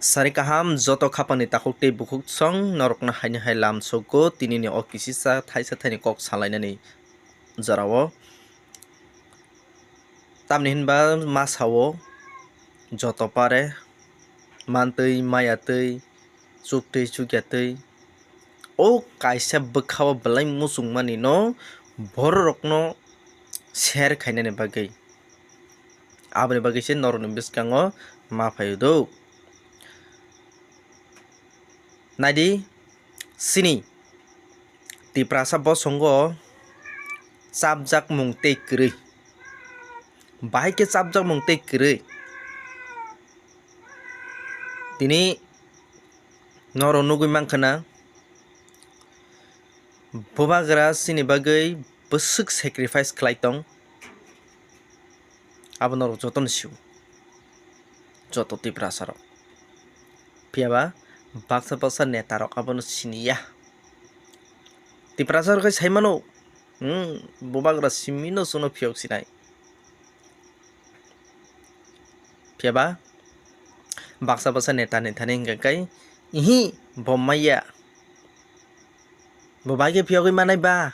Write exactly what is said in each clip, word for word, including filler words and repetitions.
Sari kaham joto khapangni takhuk tei bukhuk song norokno haino hai lam sokgo tinini o kisisa thaisa thaini kok salainani jorao. Tamni hinba ma sao joto pare mantwi mayatwi chuktwi chukyatwi o kaisa bwkhao belai muchungmani no bororokno share khainani bagwi. Aboni bagwi se norokni bwskango ma phaio do. Naidi, chini Tiprasa bosongo chapjakmung tei kwrwi. Bahai khe chapjakmung tei kwrwi. Tini norok nugwi mankha na, bubagra chini bagwi bwswk sacrifice khlai tong, abo norok jotono sio, joto Tiprasa rok. Phiya ba baksa baksa neta rok abono siniya. Tiprasa rok khai sai mano, hmm, bubagra simi no chwngno phiyok sinai. Phiya ba baksa baksa neta ni thani hwnkha khe, ihi, bo maya, bo bai khe phiyogwi manai ba?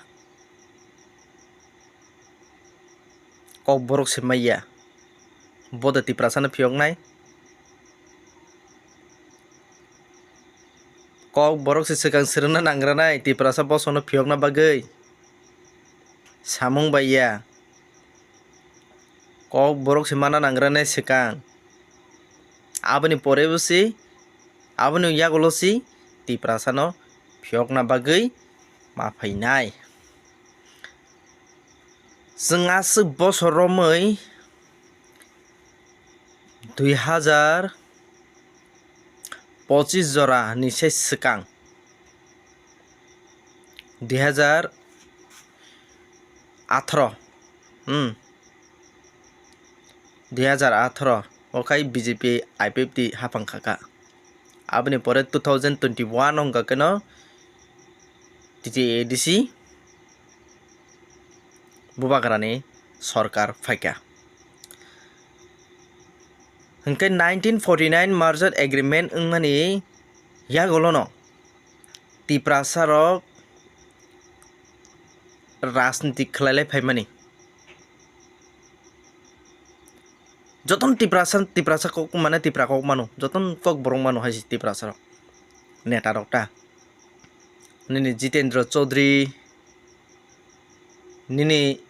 Kok borok se maya, bo da Tiprasa no phiyoknai. Kok borok se swkang swrwngna nangranai Tiprasa bosongno phiyokna bagwi. Samung bai ya. Kok borok se mana nangranai swkang. Aboni pore bo se, aboni yagulo se Tiprasa no phiyokna bagwi ma phainai. Chwng aswk bosor romwi dui hazar pochis jora ni se swkang, dui hazar atharo, hmm, dui hazar atharo o khai B J P I P F T haphang kha kha. Aboni pore two thousand twenty-one wngkha kheno T T A A D C bubagrani sorkar phaikha. Hwnkhe nineteen forty-nine merger agreement wngmani yagulono Tiprasa rok rajniti khlailai phaimani. Jotono Tiprasa, Tiprasa kok mane Tipra kok mano, jotono kok borok mano hai se Tiprasa rok, neta rok ta. Nini Jitendra Chaudhary, nini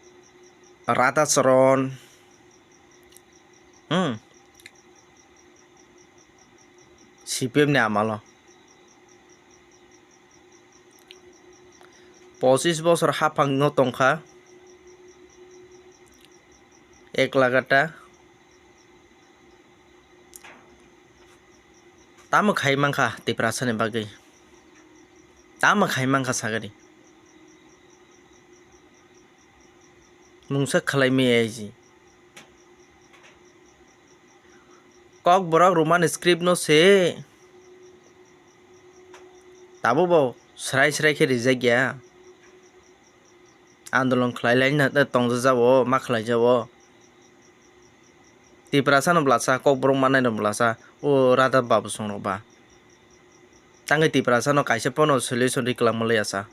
Radha Charan, hmm, C P M ni amalo. Pochis bosor haphang no tongkha, ek lagata. Tamo khai mankha Tiprasa ni bagwi? Tamo khai mankha sagani? Mungsa khlai maya ji. Kok borok Roman script no se. Tabuk bo srai srai khe rijak ya. Andolon khlai lai na tongjajago, ma khlai jago. Tiprasa no bwlasa, kok borok manai no bwlasa, o Radha Babu song rok ba. Tangwi Tiprasa no kaisa pono solution ri kwlangma laya sa.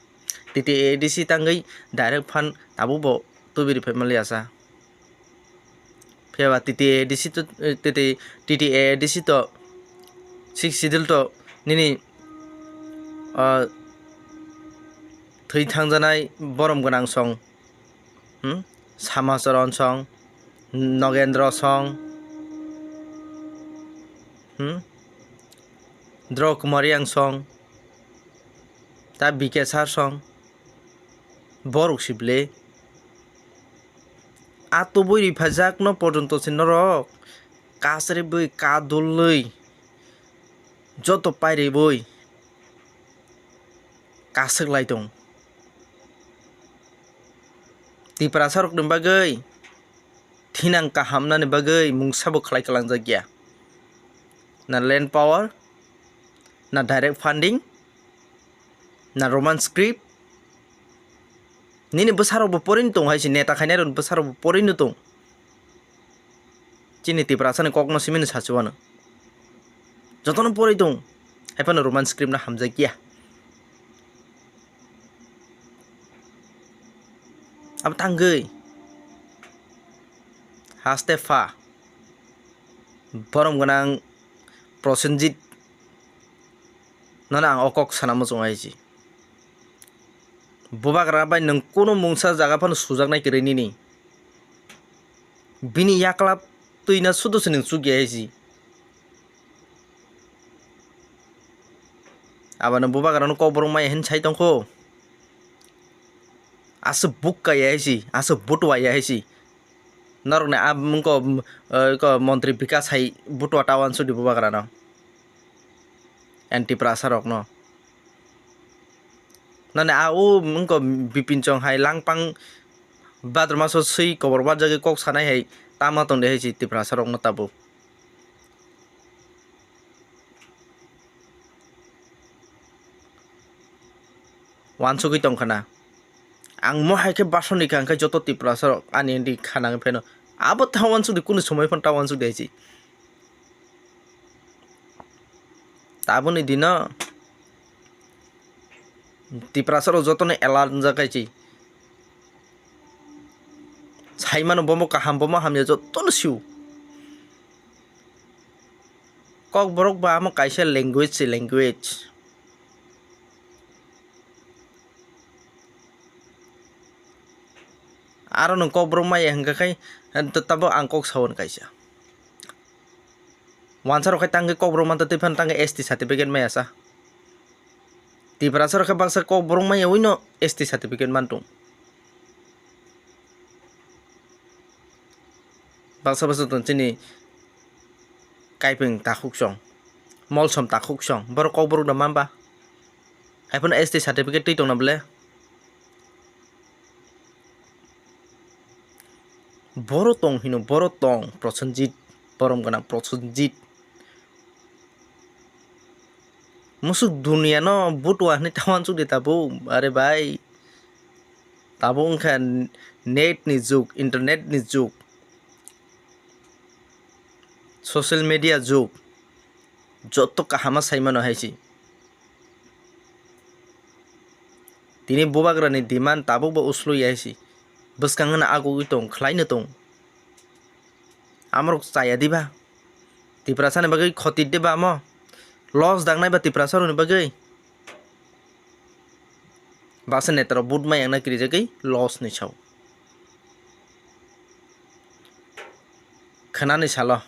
T T A A D C tangwi direct fund tabuk bo tubi ri phaima laya sa. Phiya ba T T A A D C to, eh, T T, T T A A D C to, Sixth Schedule to nini, ah, thwi thangjanai borom gwnang song, hmm? Samacharan song, Nogendra song, hmm? Draw Kumar Reang song, ta B K Sar song, borok si bwle. A tubui ri phaijak no porjonto se norok kasri bui kadulwi joto pairibui kaswk lai tong. Tiprasa rokni bagwi thinang kahamnani bagwi mungsa bo khlai kwlangjak ya. Na land power, na direct funding, na Roman script. Nini bwsarok bo porini tong hai se, neta khainai rok bwsarok bo porini tong. Chini Tiprasa ni kok no simi ni sachi wano. Jotono porwi tong. Haiphano Roman script no hamjakya. Abo tangwi. Haste pha. Borom gwnang Prosenjit. Nono ang o kok sana muchung hai si. Bubagra bai nwng kunu mungsa jaga phano sujaknai kwrwi nini. Bini yaklap twi na sudo se nwng chukya hai si. Abono bubagrano kokborok maya hin sai tongkho. Aswk bukka ya hai si, aswk butua ya hai si. Norokni a wngko, eh, ko montri Bikas hai butua ta wansukdi bubagrano. Anti prasa rokno. Nani a o wngko Bipin Chong hai langpang badroma so swi kobor barjagwi kok sanai hai tama tongdi hai si Tiprasa rokno tabuk. Wansugwi tongkha na. Ang mo hai khe basoni kha, hwnkhe joto Tiprasa rok ani hindi kha nang pheno. Abo ta wansukdi, kunu somoi phano ta wansukdi hai si. Taboni dino Tiprasa rok jotono alert wngjak hai si. Saimano bomo kaham, bomo hamya jotono sio. Kokborok ba amo kaisa language se language. Aro nwng kokborok maya hwnkha khai, eh, tabuk ang kok sao kaisa. Wansa rok khai tangwi kokborok mantha tei phano tangwi S T certificate maya sa. Tiprasa rok khe baksa kokborok maya wino S T certificate mantung. Baksa baksa tong chini kaipeng takhuk song, molsom takhuk song, borok kokborok no manba. Haiphano S T certificate twi tongna bole. Boro tong hino, boro tong, Prosenjit, borom gwnang Prosenjit. Musuk duniya no butua hinwi ta wansukdi tabuk, are bhai. Tabuk wngkha net ni jug, internet ni jug, social media jug, joto kahama saimano hai si. Tini bubagrani demand tabukbo uslu ya hai si. Bwskango no agugwi tong, khlaino tong. Amorok chaya diba? Tiprasani bagwi khoti diba amo? Loss dangnai ba Tiprasarokni bagwi? Baksa netarok vote maya wngna kirijagwi loss ni sao. Khwnani salo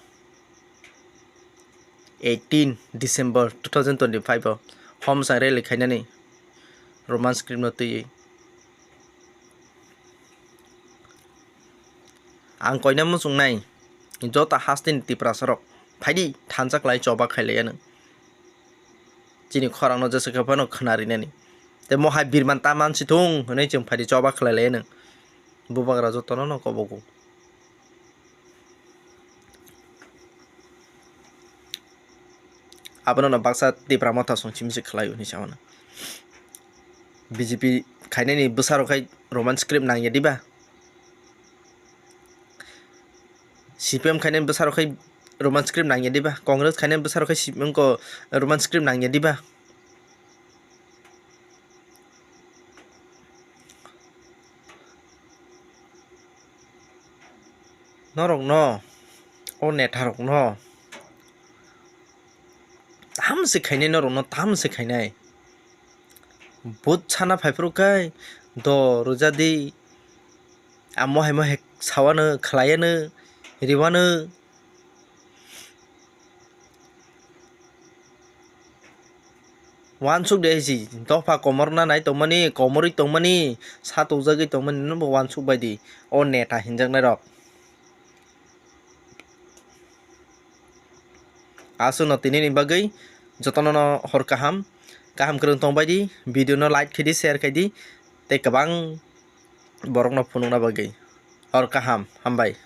eighteen December two thousand twenty-five o Homsang rally khainani Roman script no twiwi. Ang koina muchungnai joto hasteni Tiprasarok phaidi thansa khlai choba khailaiya nwng. Chini khorangno jesa khe phano khwnarinani. Tei mohai birman ta mansi thung hwnwi chwng phaidi choba khlailaiya nwng. Bubagra jotono no kobogo. Abono no baksa Tipra Motha song simi se khlai hwnwi sa mano. B J P khainani bwsarok khai Roman script nangya diba? C P M khainani bwsarok khai Roman script nangya diba? Congress khainani bwsarok khai C P M ko Roman script nangya diba? Norokno, o netarokno tamo se khainai, norokno tamo se khainai. Vote sana phaiphuru khai do rwjadi, amo hai mo hai sawano, khlaiano, riwano. Wansuk de si dopha komorna nai tongmani, komorwi tongmani, sa tokjagwi tongmani, nwngbo wansuk bai di o neta hinjaknairok. Aswkno tinini bagwi jotono no hor kaham, kaham kwrwng tongbai di, video no like khai di, share khai di, tei kwbang borokno phunukna bagwi hor kaham, hambai.